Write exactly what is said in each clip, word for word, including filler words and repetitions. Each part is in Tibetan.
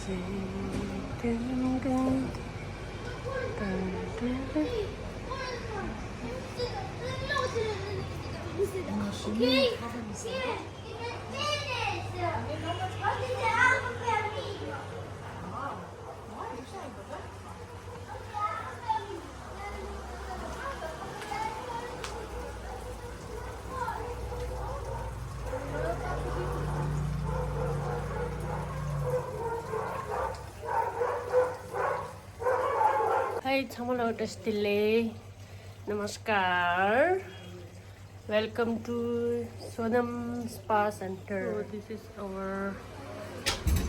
Hi, ཚང་མ་ལ་བཀྲ་ཤིས་བདེ་ལེགས། Namaskar. Welcome to Sonam Spa Center. So this is our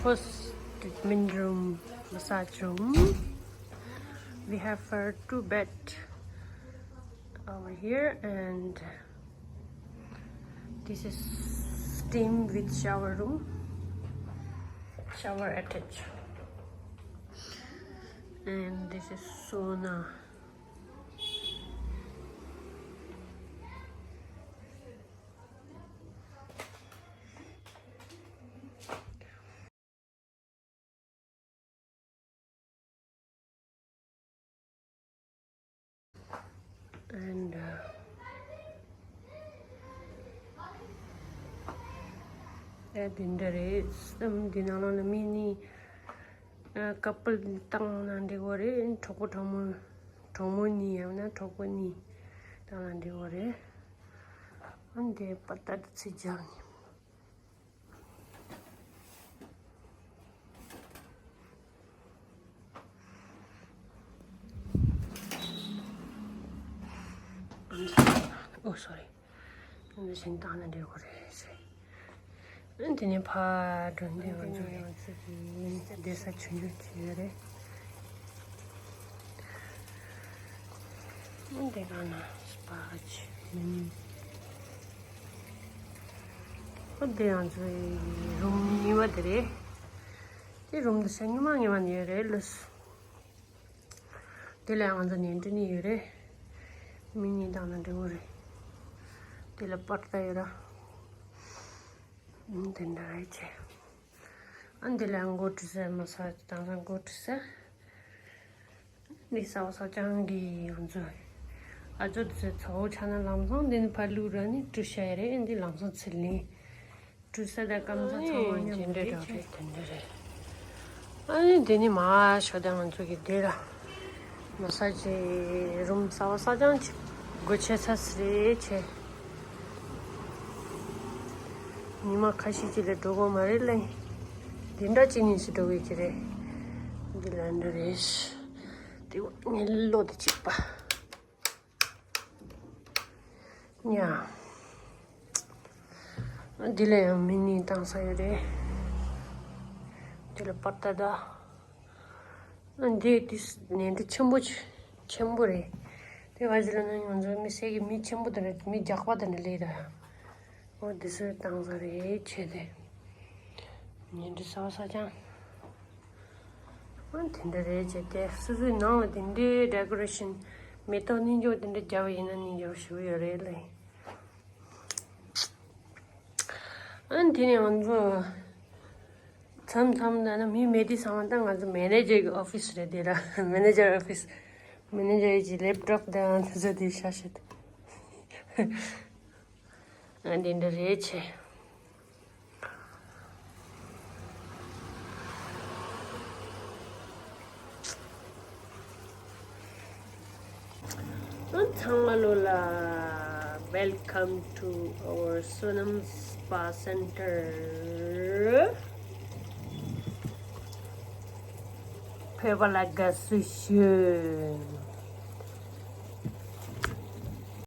first treatment room, massage room. We have uh, two bed over here, and this is steam with shower room, shower attached, and this is sauna. And uh, ཨ་དེ་འདྲ་རེད། སམ་འདི་ནང་ལོགས་ལ་མི་གཉིས་ཨ་ཀ་པལ་བཏང་ན་འགྲིག་གི་རེད། གྲོགས་པོ་གྲོགས་མོ་གྲོགས་མོ་གཉིས་ཡང་ན་གྲོགས་པོ་གཉིས་བཏང་ན་འགྲིག་གི་རེད། ཨ་འདི་པ་ཏ་ཏི་ཚི་ཇང་ནི། Oh, sorry. འདི་བཞིན་བཏང་ན་འགྲིག་གི་རེད་ཟེར། ཨ་དེ་ནས་ཕར་འགྲོ་འདི་ང་ཚོ་བསྡད་ས་ཆུང་ཆུང་ཅིག་ཡོད་རེད། ཨ་འདི་ག་ན་སྤ་ཆུ། ཨ་འདི་ང་ཚོའི་རུམ་གཉིས་པ་དེ་རེད། དེ་རུམ་འདི་ས་སྔོན་མ་སྔོན་མ་ནས་ཡོད་རེད་ལགས། དེ་ལ་ང་ཚོ་ཉལ་ཁྲི་གཉིས་ཡོད་རེད། མི་གཉིས་བཏང་ན་འགྲིག་གི་རེད། དེ་ལ་པར་ཏ་ཡོད་ར། ཨ་དེ་འདྲ་རེད་བྱས། ཨ་འདི་ལ་མགོ་བཀྲུ་ས། མ་ས་དང་སང་མགོ་བཀྲུ་ས། འདི་གསར་པ་གསར་རྐྱང་གི་ང་ཚོ་ཨ་ཅོ་དེ་ཚོ་ཚ་བོ་ཆགས་ན་ལམ་སང་འདི་ནས་ཕར་བླུགས་ར་ནི་བཀྲུ་ཤ་ཡ་རེད། འདི་ལམ་སང་ཚུར་ལེན། བཀྲུ་ས་དང་སྐམ་ས་ཚང་མ་མཉམ་དུ་རེད། དེ་འདྲ་རེད། ཨ་ནི་འདི་ནི་མ་ཤོ་དང་ང་ཚོ་གི་འདི་ལ་མ་ས་ཇི་རུམ་གསར་པ་གསར་རྐྱང་ཅིག་སྒོ་ཕྱེ་ས་རེད་བྱས། ཉི་མ་ཁ་ཤས་ཅིག་ལ་འགྲོ་དགོས་མ་རེད་ལེ། འདི་འདྲ་ཅིག་ཉིན་ཞིག་འགྲོ་གི་ཀྱི་རེད། འདི་ལ་འདྲ་རེད། དེ་ངའི་བློ་དེ་གཅིག་པ། ཡ། འདི་ལ་ཡང་མི་གཉིས་བཏང་ས་ཡོད་རེད། འདི་ལ་པར་ཏ་ད། འདི་དེ་ནས་འདི་ཆེན་པོ་ཆེ་ཆེན་པོ་རེད། དེ་བ་ཞིག་ལ་ན་ང་ཚོ་མི་སེར་གྱི་མི་ཆེན་པོ་དེ་རེད། མི་རྒྱགས་པ་དེ་འདྲ་ལས་ད། འོ་འདི་ཚོས་བཏང་ས་རེད་བྱས་ཏེ། ཉིན་འདི་གསར་པ་གསར་རྐྱང་། ཨ་དེ་འདྲ་རེད་བྱས་ཏེ་སོ་སོའི་ནང་ལ་དེ་འདྲའི་ཌེ་ཀོ་རེ་ཤན་མེ་ཏོག་སྙིང་རྗེ་པོ་དེ་འདྲ་བརྒྱབ་པ་ཡིན་ན་སྙིང་རྗེ་པོ་ཞེ་པོ་ཡོད་རེད་ལེ། ཨ་དེ་ནས་ང་ཚོ་མཚམས་མཚམས་ད་ནི་མི་མེད་དུས་ཚང་མ་ད་ང་ཚོ་མེ་ནེ་ཇར་གྱི་ཨོ་ཕི་སི་རེད་དེ་ལ། མེ་ནེ་ཇར་ཨོ་ཕི་སི། མེ་ནེ་ཇར་གྱི་ལེབ་ཊོབ་དང་དེ་ཚོ་དེ་ཤ་ཤེད། ཨ་འདི་འདྲ་རེད་ཆེ། ཨ་ཚང་མ་ལོ་ལ། Welcome to our Sonam Spa Center. བོད་པ་ལ་དགའ་བསུ་ཞུ།